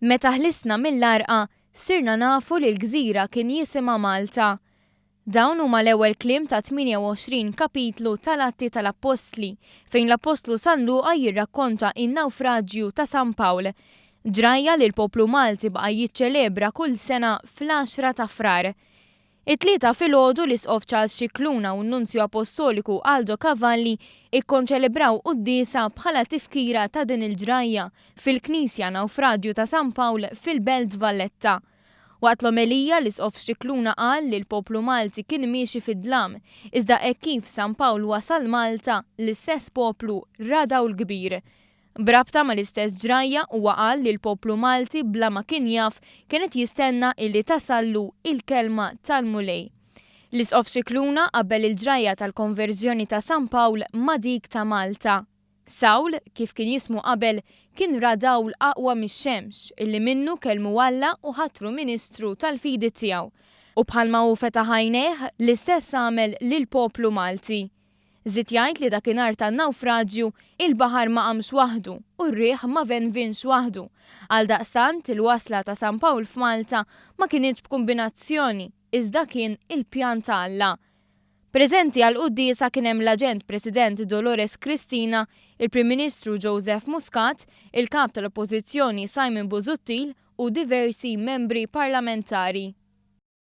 Meta ħlisna mill-għarqa, sirna nafu li l-gżira kien jisimha Malta. Dawn huma l-ewwel kliem tat-28 kapitlu tal-Atti tal-Appostli, fejn l-Appostlu San Luqa jirrakkonta n-nawfraġju ta' San Pawl. Ġrajja li l-poplu Malti baqa' jiċċelebra kull sena fl-għaxra ta' Frar. It-Tlieta filgħodu l-Isqof Charles Scicluna u n-Nunzju Appostoliku Aldo Cavalli ikkonċelebraw quddiesa bħala tifkira ta' din il-ġrajja fil-Knisja Nawfraġju ta' San Pawl fil-Belt Valletta. Waqt l-omelija l-Isqof Scicluna qal li l-poplu Malti kien miexi fid-dlam, iżda hekk kif San Pawl wasal Malta, l-istess poplu ra dawl kbir. B'rabta mal-istess ġrajja huwa qal li l-poplu Malti bla ma kien jaf kien qed jistenna illi tasallu il-kelma tal-Mulej. L-Isqof Scicluna qabbel il-ġrajja tal-konverżjoni ta' San Pawl ma' dik ta' Malta. Sawl, kif kien jismu qabel, kien ra dawl aqwa mix-xemx illi minnu kellmu Alla u ħatru ministru tal-fidi tiegħu. U bħalma hu fetaħ għajnejh, l-istess għamel lill-poplu Malti. Żied jgħid li dakinhar tan-nawfraġju, il-baħar ma qamx waħdu u r-riħ ma venvinx waħdu. Għaldaqstant, il-wasla ta' San Pawl f'Malta ma kinitx b'kumbinazzjoni, iżda kien il-pjan ta' Alla. Preżenti għall-quddiesa kien hemm l-Aġent President Dolores Cristina, il-Prim Ministru Joseph Muscat, il-Kap tal-Oppożizzjoni Simon Busuttil u diversi membri parlamentari.